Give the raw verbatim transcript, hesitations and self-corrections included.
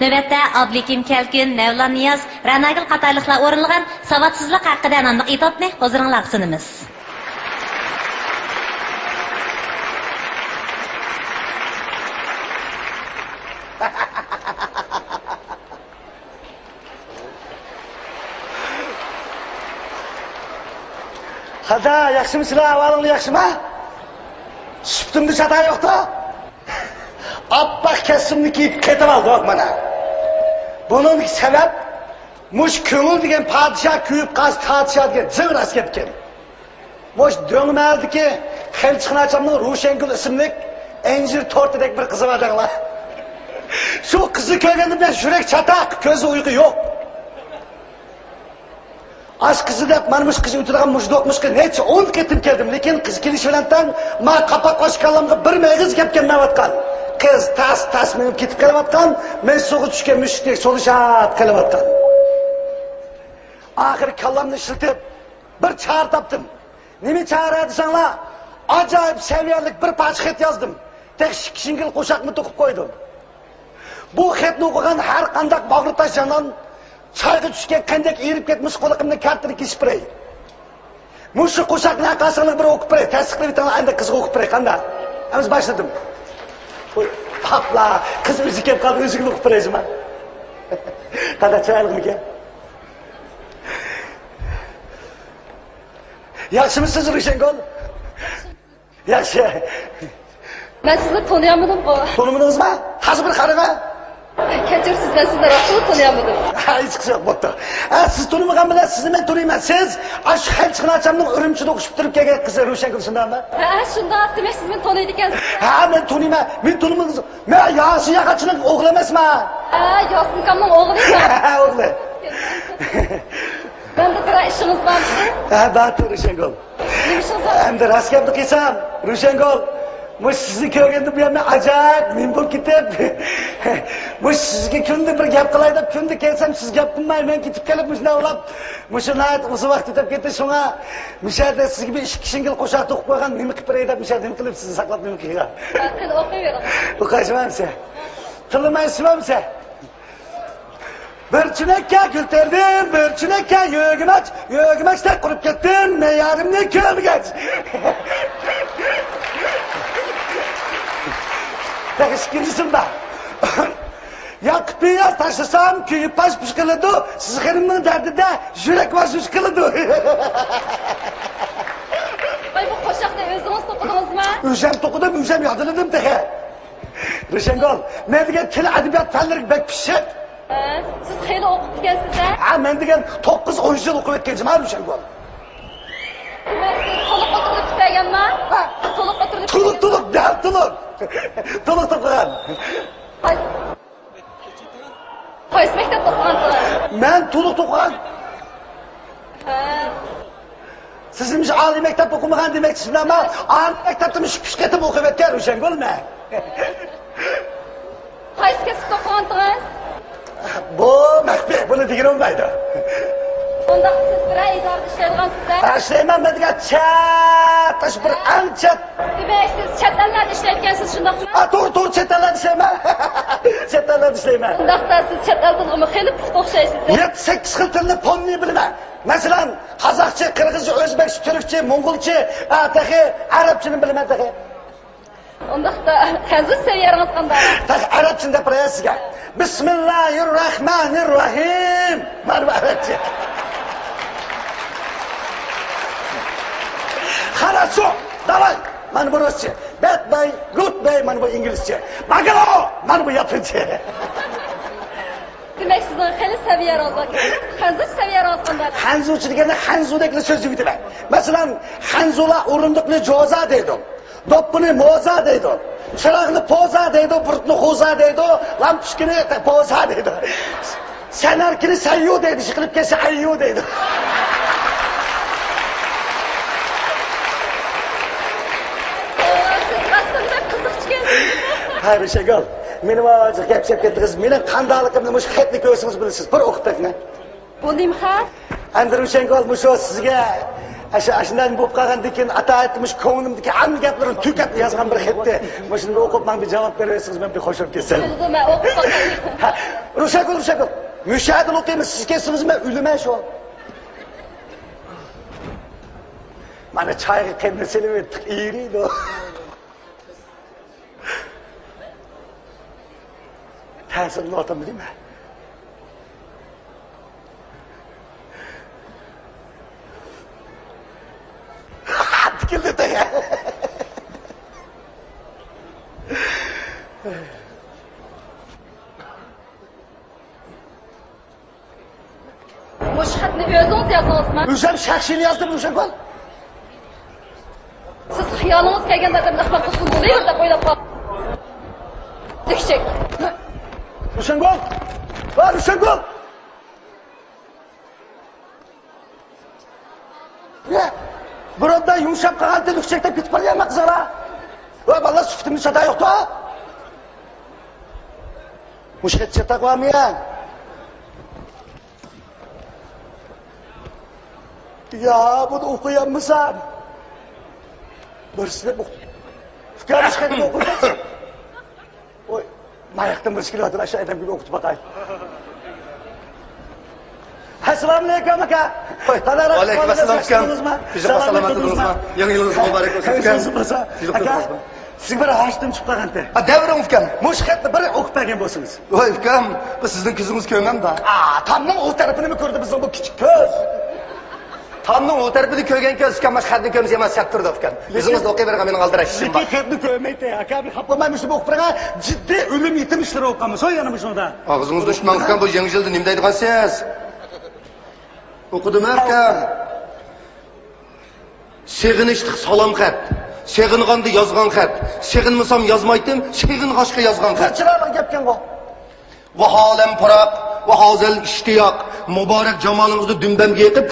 نۆۋەتتە ئابلىكىم كەلكۈن، مەۋلان نىياز، رەناگۈل قاتارلىقلار ئورۇنلىغان ساۋاتسىزلىق ھەققىدە ناملىق ئېتوپنى ھۇزۇرۇڭلارغا سۇنىمىز. قانداق، ياخشىمۇسىلەر؟ ئەھۋالىڭلار ياخشىما؟ سۈپىتىمدە چاتا يوقتا؟ ئاپئاق كەسىمنى كىيىپ قېتىپ ئالدۇق مانا. بۇنىڭدىكى سەۋەب، مۇشۇ كۆڭۈل دېگەن پادىشاھ كۆيۈپ قالسا، پادىشاھ دېگەن جىڭ راست گەپكەن. مۇشۇ دۆڭمەھەلدىكى خەلچىخان ئاچامنىڭ روشەنگۈل ئىسىملىك ئەنجىر تورتىدەك بىر قىزى بار دەڭلار. شۇ قىزنى كۆرگەندە مەن يۈرەك چاتاق، كۆزدە ئۇيقۇ يوق. ئاشۇ قىزنى دەپ، مانا مۇشۇ قىز ئۆتىدىغان مۇشۇ دوقمۇشقا نەچچە ئون قېتىم كەلدىم، لېكىن قىز كېلىش بىلەن تەڭ ما قاپاق ئاچقانلىرىمغا بىرمۇ ئېغىز گەپ كەلمەيۋاتقان. قىز تاس-تاس مېڭىپ كېتىپ كېلىۋاتقان، مەن سۇغا چۈشكەن مۈشۈكتەك سولىشاپ قېلىۋاتقان. ئاخىرى كاللامنى ئىشلىتىپ، بىر چارە تاپتىم. نېمە چارە دېسەڭلار، ئاجايىپ سەۋىيەلىك بىر پارچە خەت يازدىم. تېخى ئىككى شىڭگىل قوشاقنى توقۇپ قويدۇم. بۇ خەتنى ئوقۇغان ھەر قانداق باغرى تاش جانان چايغا چۈشكەن قەندەك ئېرىپ كەتمىسە، قۇلىقىمنىڭ كەرتىنى كېسىپ بېرەي. مۇشۇ قوشاقنى ھەرقايسىڭلار بىر ئوقۇپ بېرەي، تەستىقلىۋېتىڭلار، ئەمدى قىزغا ئوقۇپ بېرەي، قانداق؟ ئەمىسە باشلىدىم. ۋوي، ئاپلا، قىز ئۆزى كەپ قالدى، ئۆزىگىلا ئوقۇپ بېرەي جۇما. قانداق، چىرايلىقمىكەن؟ ياخشىمۇسىز، روشەنگۈل؟ ياخشى. مەن سىزنى تونۇيالمىدىمغۇ. تونۇمىدىڭىزما؟ ھازىر بىر قاراڭا. كەچۈرسىز، مەن سىزنى راستلا تونۇيالمىدىم. ھە، ھېچقىسى يوق، بوپتۇ. ھە، سىز تونۇمىغان بىلەن سىزنى مەن تونۇيمەن. سىز ئاشۇ خەلچىخان ئاچامنىڭ ئۈرۈمچىدە ئوقۇشۇپ تۇرۇپ كەلگەن قىزى روشەنگۈل، شۇنداقمۇ؟ ھە، شۇنداق. دېمەك، سىز مېنى تونۇيدىكەنسىز. ھە، مەن تونۇيمەن. مېنى تونۇمىدىڭىز. مەن ياسىن ياغاچنىڭ ئوغلى ئەمەسما؟ ھە، ياسىن ئاكامنىڭ ئوغلى. ھە، ئوغلى. مەندە بىرەر ئىشىڭىز بارمىدى؟ ھە، بار، روشەنگۈل. نېمە ئىشىڭىز بار؟ ئەمدى راست گەپنى قىلسام، روشەنگۈل، مۇشۇ سىزنى كۆرگەندىن بۇيان مەن ئاجايىپ نېمە بولۇپ كېتىپ، مۇشۇ سىزگە كۈندە بىر گەپ قىلاي دەپ، كۈندە كەلسەم، سىز گەپ قىلماي، مەن كېتىپ قېلىپ، مۇشۇنداق بولۇپ، مۇشۇ ناھايىتى ئۇزۇن ۋاقىت ئۆتۈپ كەتتى، شۇڭا مۇشۇ يەردە سىزگە بىر ئىككى شىڭگىل قوشاق توقۇپ قويغان، نېمە قىلىپ بېرەي دەپ، مۇشۇ يەردە نېمە قىلىپ سىزنى ساقلاپ نېمە قىلغان. قېنى، ئوقۇۋېرىڭ. ئوقۇيسىز ئەمىسە؟ تىللىمايسىز ئەمىسە؟ بىر چۆنەككە گۈل تەردىم، بىر چۆنەككە يۆگىمەچ، يۆگىمەچتەك قۇرۇپ كەتتىم، مەن يارىمنى كۆرمىگەچ. تېخى ئىككىنچىسىمدا. ياقۇپ پىياز تاشلىسام، كۆيۈپ پاش-پۇش قىلىدۇ، سىزخېنىمنىڭ دەردىدە يۈرەك ۋاش-ۋۇش قىلىدۇ. ۋاي، بۇ قوشاقنى ئۆزىڭىز توقۇدىڭىزمۇ؟ ئۆزۈم توقۇدۇم، ئۆزۈم يادلىدىم تېخى. روشەنگۈل، مەن دېگەن تىل ئەدەبىيات پەنلىرىگە بەك پىششىق. ھە، سىز خېلى ئوقۇپتىكەنسىز-ھە؟ ھە، مەن دېگەن توققۇز ئون يىل ئوقۇپ ئۆتكەن جۇما، روشەنگۈل. دېمەك، سىز تولۇق ئوتتۇرىلىپ پۈتتۈرگەنما؟ ھە. تولۇق ئوتتۇرىلىپ تولۇق، تولۇق، دەل تولۇق. تولۇق توقۇغان. قايسى، قايسى مەكتەپتە ئوقۇغانسىز؟ مەن تولۇق توقۇغان. ھە. سىز نېمىشقا ئالىي مەكتەپتە ئوقۇمىغان دېمەكچىسىلەرما؟ ئالىي مەكتەپتە مۇشۇ ئۈچ قېتىم ئوقۇپ ئۆتكەن روشەنگۈل مەن. قايسى كەسىپتە ئوقۇغانتىڭىز؟ بۇ مەخپىي، بۇنى دېگىلى بولمايدۇ. ئۇنداق سىز بىرەر ئىدارىدە ئىشلەيدىغانسىز-ھە؟ ھە، ئىشلەيمەن، مەن دېگەن چەت، ئاشۇ بىر ئەڭ چەت. دېمەك، سىز چەت ئەللەردە ئىشلەيدىكەنسىز، شۇنداقمۇ؟ ھە، توغرا، توغرا، چەت ئەللەردە ئىشلەيمەن. چەت ئەللەردە ئىشلەيمەن. ئۇنداقتا سىز چەت ئەل تىلىغىمۇ خېلى پۇختا ئوخشايسىز-ھە؟ يەتتە، سەككىز خىل تىلنى پوننى بىلىمەن. مەسىلەن، قازاقچە، قىرغىزچە، ئۆزبېكچە، تۈركچە، موڭغۇلچە، ئا، تېخى ئەرەبچىنى بىلىمەن تېخى. ئۇنداقتا خەنزۇچە سەۋىيەڭىز قانداق؟ تېخى ئەرەبچىنى دەپ بېرەي سىزگە. بىسمىللاھىرراھمانىرراھىم. مانا بۇ ئەرەبچە. خاراسو، داۋاي. مانا بۇ رۇسچە. بەت باي، گۇد باي، مانا بۇ ئىنگلىزچە. ماگلو، مانا بۇ ياپونچە. دېمەك، سىزنىڭ خېلى سەۋىيەڭىز بار. خەنزۇچە سەۋىيەڭىز قانداق؟ خەنزۇچە دېگەندە خەنزۇدەكلا سۆزلىۋېتىمەن. مەسىلەن، خەنزۇلار ئورۇندۇقنى جوزا دەيدۇ. دوپپىنى موزا دەيدۇ. چىراغنى پوزا دەيدۇ، بۇرۇتنى خوزا دەيدۇ، لامپۇچكىنى پوزا دەيدۇ. سەنەركىنى سەييۇ دەيدۇ، ئىشقىلىپ كەتسە ئەييۇ دەيدۇ. سىز راستتىنلا بەك قىزىقچىكەنسىز. ھەي، روشەنگۈل، مېنى ۋاجىق گەپ سېلىپ كەتتىڭىز. مېنىڭ قانداقلىقىمنى مۇشۇ خەتنى كۆرسىڭىز بىلىسىز. بىر ئوقۇپ بېقىڭ. بۇ نېمە خەت؟ ئەمدى روشەنگۈل، مۇشۇ سىزگە ئاشۇ، ئاشۇنداق بولۇپ قالغاندىن كېيىن، ئاتايىتى مۇشۇ كۆڭلۈمدىكى ھەممە گەپلىرىمنى تۈگەپ يازغان بىر خەتتى. مۇشۇنى بىر ئوقۇپ، ماڭا بىر جاۋاب بېرىۋەتسىڭىز، مەن بىر خوش بولۇپ كەتسەم. بولىدۇ، مەن ئوقۇپ باقاي. ھە، روشەنگۈل، روشەنگۈل. مۇشۇ يەردىن ئوقۇيمەن، سىز كەتسىڭىز مەن ئۆلىمەن شۇ. مانا چايغا قېنىنى سېلىۋەتتۇق، ئېرىيدۇ. تەسىرلىنىۋاتامدۇ دەيمەن. تىكىلدى دەيە. مۇشۇ خەتنى ئۆزىڭىز يازدىڭىزمۇ؟ ئۆزۈم شەخسىي يازدىم، روشەنگۈل. سىز خىيالىڭىز كەلگەن ئادەمنى ئىقرار قىلسىمۇ بولۇر دەپ ئويلاپ قالدىم. دۈكچەك. روشەنگۈل! ۋاي، روشەنگۈل! بۇرۇندا يۇمشاپ قالغان تىل ئۈكچەكتەك پېتىپ قالغانما قىزىڭلار؟ ۋاي بالىلار، سۈپىتىمدە چاتا يوقتۇ. مۇشۇ خەت چاتاق بارمۇ يا؟ يا، بۇنى ئوقۇيالمىسام. بىرسىنى ئوق-، ئۇكام، مۇشۇ خەتنى ئوقۇيسەن. ۋاي، ماياقتىن بىرسى كېلىۋاتىدۇ، ئاشۇ ئادەمگە ئوقۇتۇپ باقاي. ئەسسالامۇئەلەيكۇم، ئاكا. ۋاي، قانداق ئەھۋالىڭىز؟ ۋەئەلەيكۇم ئەسسالام، ئۇكام. ياخشىمۇ؟ سىز ساغلام تۇردىڭىزمۇ؟ يېڭى يىلىڭىز مۇبارەك بولسۇن، ئۇكام. ئاكا، سىزگە بىر ھاجىتىم چىقىپ قالغانتى. ھە، دەۋرىڭ، ئۇكام. مۇشۇ خەتنى بىر ئوقۇپ بەرگەن بولسىڭىز. ۋاي، ئۇكام، بۇ سىزنىڭ كۆزىڭىز كۆرمەمدۇ؟ ئا، تامنىڭ ئۇ تەرىپىنىمۇ كۆردى بىزنىڭ بۇ كىچىك كۆز؟ تامنىڭ ئۇ تەرىپىنى كۆرگەن كۆز ئۇكام، مانا خەتنى كۆرمىسە يامان سەت تۇرىدۇ، ئۇكام. ئۆزىڭىز ئوقۇۋېرىڭ، مېنىڭ ئالدىراش ئىشىم بار. لېكىن خەتنى كۆرمەيتتى، ئاكا، بىر خاپا بولماي مۇشۇنى ئوقۇپ بېرىڭ. جىددىي ئۆلۈم يېتىم ئىشلىرى بولۇپ قالمىسۇن يەنە مۇشۇنىڭدا. ئاغزىڭىزنى ئۇچماڭ، ئۇكام، بۇ يېڭى يىلدا نېمە دەيدىغانسىز؟ ئوقۇدۇم، ئۇكام. سېغىنىشلىق سالام خەت. سېغىنغاندا يازغان خەت. سېغىنمىسام يازمايتتىم، سېغىنغاچقا يازغان خەت. چىرايلىق گەپكەنغۇ. ۋاھالەم پىراق، ۋاھازەل ئىشتىياق. مۇبارەك جامالىڭىزنى دۈمبەمگە يېقىپ،